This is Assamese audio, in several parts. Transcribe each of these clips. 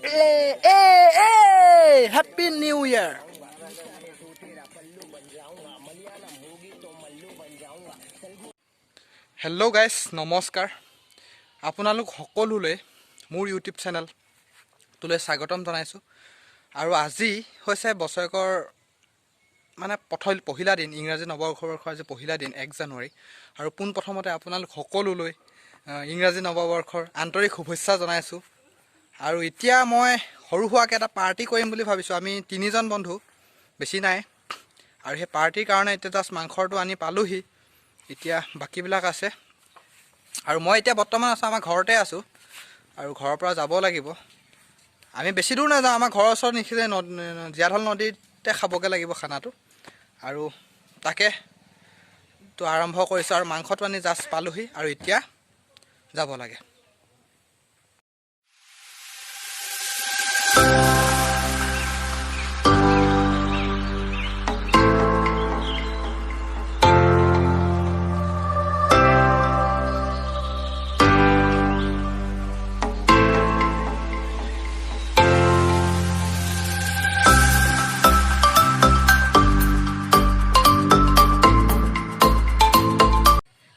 এ happy new year. Hello guys, নমস্কাৰ। আপোনালোক সকলোলৈ মোৰ ইউটিউব চেনেলটোলৈ স্বাগতম জনাইছোঁ। আৰু আজি হৈছে বছৰেকৰ মানে পহিলা দিন, ইংৰাজী নৱবৰ্ষৰ আজি পহিলা দিন 1 জানুৱাৰী। আৰু পোনপ্ৰথমতে আপোনালোক সকলোলৈ ইংৰাজী নৱবৰ্ষৰ আন্তৰিক শুভেচ্ছা জনাইছোঁ। আৰু এতিয়া মই সৰু সুৰাকৈ এটা পাৰ্টি কৰিম বুলি ভাবিছোঁ। আমি তিনিজন বন্ধু, বেছি নাই। আৰু সেই পাৰ্টিৰ কাৰণে এতিয়া জাষ্ট মাংসটো আনি পালোহি। এতিয়া বাকীবিলাক আছে। আৰু মই এতিয়া বৰ্তমান আছোঁ, আমাৰ ঘৰতে আছোঁ আৰু ঘৰৰ পৰা যাব লাগিব। আমি বেছি দূৰ নাযাওঁ, আমাৰ ঘৰৰ ওচৰত নিখিলে জীয়াঢল নদীতে খাবগৈ লাগিব খানাটো। আৰু তাকে তো আৰম্ভ কৰিছোঁ আৰু মাংসটো আনি জাষ্ট পালোহি আৰু এতিয়া যাব লাগে।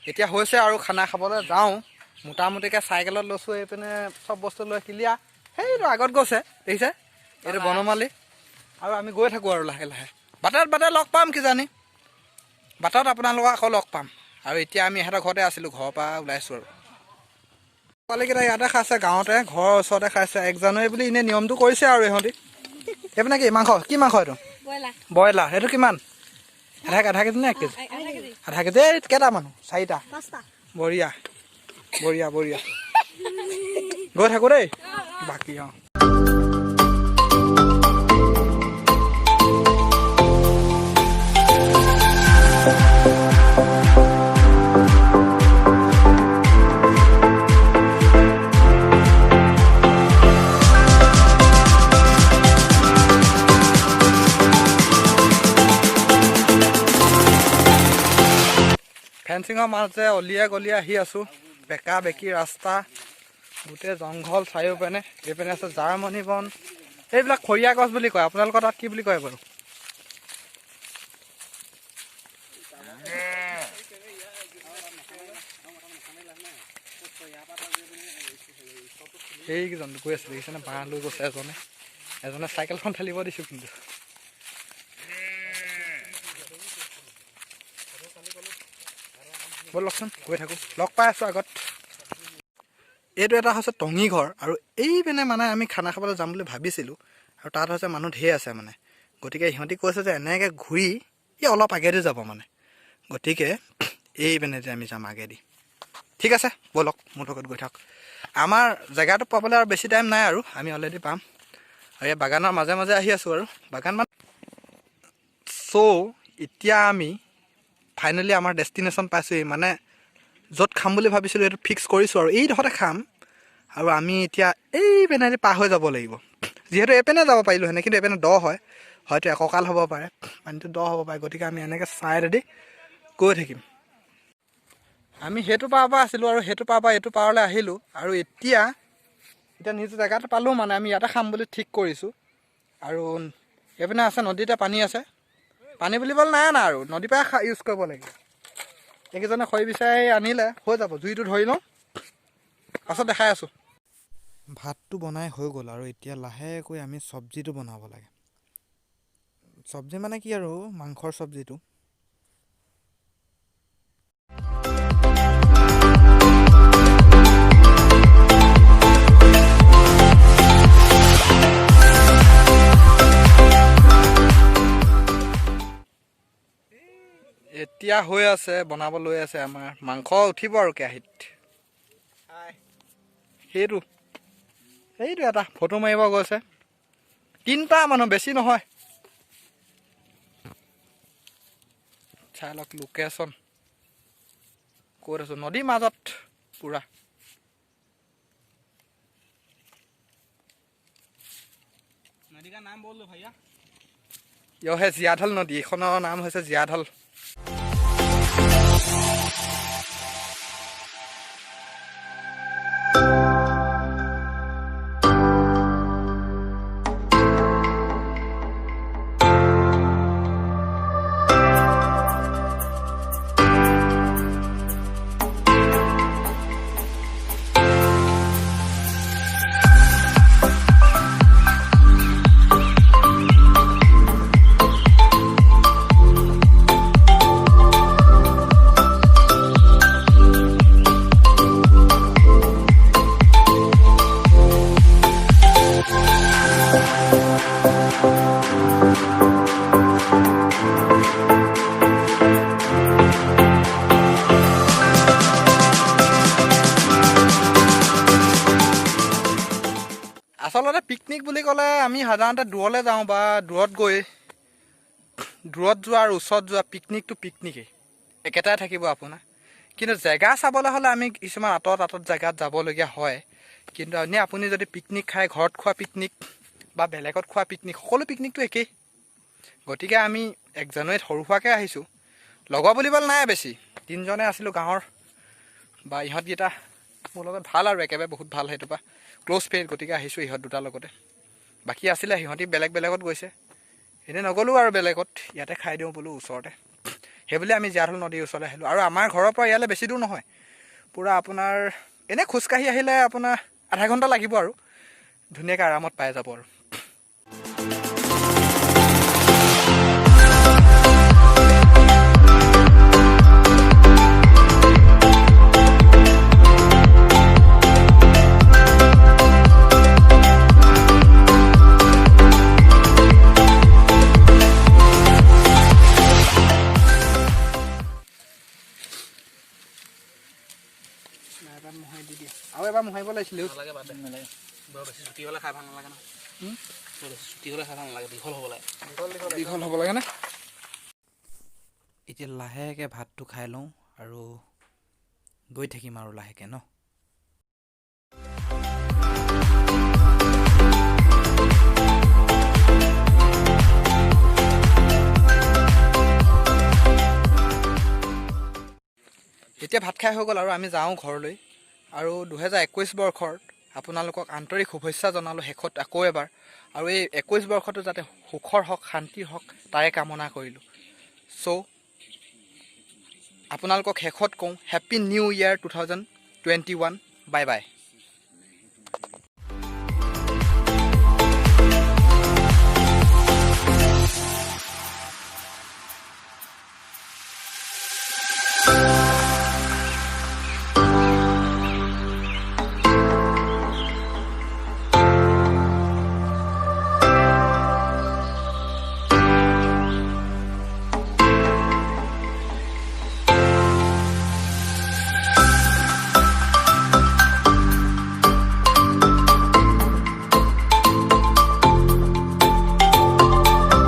এতিয়া হৈছে আৰু খানা খাবলৈ যাওঁ। মোটামুটিকৈ চাইকেলত লৈছোঁ, এইপিনে চব বস্তু লৈ ক্লিয়াৰ। সেইটো আগত গৈছে, দেখিছে, এইটো বনমালী। আৰু আমি গৈ থাকোঁ আৰু লাহে লাহে বাটত বাটে লগ পাম কিজানি, বাটত আপোনালোকক আকৌ লগ পাম। আৰু এতিয়া আমি ইহঁতৰ ঘৰতে আছিলোঁ, ঘৰৰ পৰা ওলাইছোঁ। আৰু পোৱালীকেইটা ইয়াতে খাইছে, গাঁৱতে ঘৰৰ ওচৰতে খাইছে। 1 জানুৱাৰী বুলি এনেই নিয়মটো কৰিছে আৰু ইহঁতি। এইপিনে কি মাংস? কি মাংস এইটো? ব্ৰইলাৰ। ব্ৰইলাৰ। সেইটো কিমান? আধা কেজি নে 1 কেজি? আধা কেজি। আধা কেজি। এই কেইটা মানুহ? চাৰিটা? পাঁচটা। বঢ়িয়া বঢ়িয়া বঢ়িয়া। গৈ থাকোঁ দেই বাকী। অঁ, ফেঞ্চিঙৰ মাজে অলিয়ে গলিয়ে আহি আছোঁ। বেকা বেকি ৰাস্তা, গোটেই জংঘল চাৰিওপিনে। এইপিনে আছে জাৰ্মনী বন, এইবিলাক খৰিয়া গছ বুলি কয়। আপোনালোকৰ তাত কি বুলি কয় বাৰু? সেইকেইজন গৈ আছে, দেখিছেনে? বাঁহ লৈ গৈছে এজনে। এজনে চাইকেলখন ঠেলিব দিছোঁ কিন্তু। ব'লকচোন, গৈ থাকোঁ, লগ পাই আছোঁ আগত। এইটো এটা হৈছে টঙি ঘৰ। আৰু এইপিনে মানে আমি খানা খাবলৈ যাম বুলি ভাবিছিলোঁ আৰু তাত হৈছে মানুহ ঢেৰ আছে মানে। গতিকে সিহঁতি কৈছে যে এনেকৈ ঘূৰি এই অলপ আগেদি যাব মানে। গতিকে এইপিনে যে আমি যাম আগেদি। ঠিক আছে, ব'লক, মোৰ লগত গৈ থাকক। আমাৰ জেগাটো পাবলৈ আৰু বেছি টাইম নাই আৰু আমি অলৰেডি পাম। আৰু এই বাগানৰ মাজে মাজে আহি আছোঁ আৰু বাগান মানে। চ' এতিয়া আমি ফাইনেলি আমাৰ ডেষ্টিনেশ্যন পাইছোঁহি, মানে য'ত খাম বুলি ভাবিছিলোঁ সেইটো ফিক্স কৰিছোঁ আৰু এইডোখৰতে খাম। আৰু আমি এতিয়া এই পিনেদি পাৰ হৈ যাব লাগিব, যিহেতু এইপিনে যাব পাৰিলোহেঁতেন, কিন্তু এইপিনে দ হয়, হয়তো একঁকাল হ'ব পাৰে পানীটো, দ হ'ব পাৰে। গতিকে আমি এনেকৈ ছাইডেদি গৈ থাকিম। আমি সেইটো পাৰৰ পৰা আছিলোঁ আৰু সেইটো পাৰৰ পৰা এইটো পাৰলৈ আহিলোঁ। আৰু এতিয়া এতিয়া নিজৰ জেগাটো পালোঁ, মানে আমি ইয়াতে খাম বুলি ঠিক কৰিছোঁ। আৰু এইপিনে আছে নদীতে পানী আছে, পানী বুলিবলৈ নাই অনা আৰু নদীৰ পৰাই ইউজ কৰিব লাগিব। এইকেইজনে খৰি বিচাৰি আনিলে হৈ যাব। জুইটো ধৰি লওঁ, পাছত দেখাই আছোঁ। ভাতটো বনাই হৈ গ'ল আৰু এতিয়া লাহেকৈ আমি চব্জিটো বনাব লাগে। চব্জি মানে কি আৰু মাংসৰ চব্জিটো। এতিয়া হৈ আছে, বনাব লৈ আছে। আমাৰ মাংস উঠিব আৰু কেৰাহীত। সেইটো এটা ফটো মাৰিব গৈছে। তিনিটা মানুহ, বেছি নহয়। চাই লওক লোকেশ্যন ক'ত আছো, নদীৰ মাজত পুৰা। नदी का नाम बोल दो भैया। ইয়হে জীয়াঢল নদী, এইখনৰ নাম হৈছে জীয়াঢল। আচলতে পিকনিক বুলি ক'লে আমি সাধাৰণতে দূৰলৈ যাওঁ বা দূৰত গৈ, দূৰত যোৱা আৰু ওচৰত যোৱা পিকনিকটো পিকনিকেই, একেটাই থাকিব আপোনাৰ। কিন্তু জেগা চাবলৈ হ'লে আমি কিছুমান আঁতৰত আঁতৰত জেগাত যাবলগীয়া হয়। কিন্তু এনেই আপুনি যদি পিকনিক খায়, ঘৰত খোৱা পিকনিক বা বেলেগত খোৱা পিকনিক, সকলো পিকনিকটো একেই। গতিকে আমি 1 জানুৱাৰীত সৰু সুৰাকৈ আহিছোঁ। লগৰ বুলিবলৈ নাই বেছি, তিনিজনে আছিলোঁ গাঁৱৰ বা ইহঁতকেইটা মোৰ লগত ভাল আৰু একেবাৰে বহুত ভাল, সেইটো পৰা ক্ল'জ ফ্ৰেণ্ড। গতিকে আহিছোঁ ইহঁত দুটাৰ লগতে। বাকী আছিলে, সিহঁতি বেলেগ বেলেগত গৈছে। এনেই নগ'লোঁ আৰু বেলেগত, ইয়াতে খাই দিওঁ বোলো ওচৰতে। সেইবুলি আমি জীয়াঢল নদীৰ ওচৰলৈ আহিলোঁ। আৰু আমাৰ ঘৰৰ পৰা ইয়ালৈ বেছি দূৰ নহয়, পূৰা আপোনাৰ এনেই খোজকাঢ়ি আহিলে আপোনাৰ আধা ঘণ্টা লাগিব আৰু ধুনীয়াকৈ আৰামত পাই যাব। আৰু এবাৰ মোহাৰি দি দিয়া আৰু এবাৰ মোহাৰিব লাগিছিলে। নালাগে, বাদ দে। নালাগে, বৰ বেছি চুটি হ'লে খাই ভাল নালাগে নহয়। বৰ বেছি চুটি হ'লে খাই ভাল নালাগে, দীঘল হ'ব লাগে। দীঘল হ'ব লাগেনে? এতিয়া লাহেকৈ ভাতটো খাই লওঁ আৰু গৈ থাকিম আৰু লাহেকৈ ন। এতিয়া ভাত খাই হৈ গ'ল আৰু আমি যাওঁ ঘৰলৈ। আৰু 2021 বৰ্ষৰ আপোনালোকক আন্তৰিক শুভেচ্ছা জনালোঁ শেষত আকৌ এবাৰ। আৰু এই 21 বৰ্ষটো যাতে সুখৰ হওক, শান্তিৰ হওক, তাৰে কামনা কৰিলোঁ। চ' আপোনালোকক শেষত কওঁ, Happy New Year 2021। Bye bye.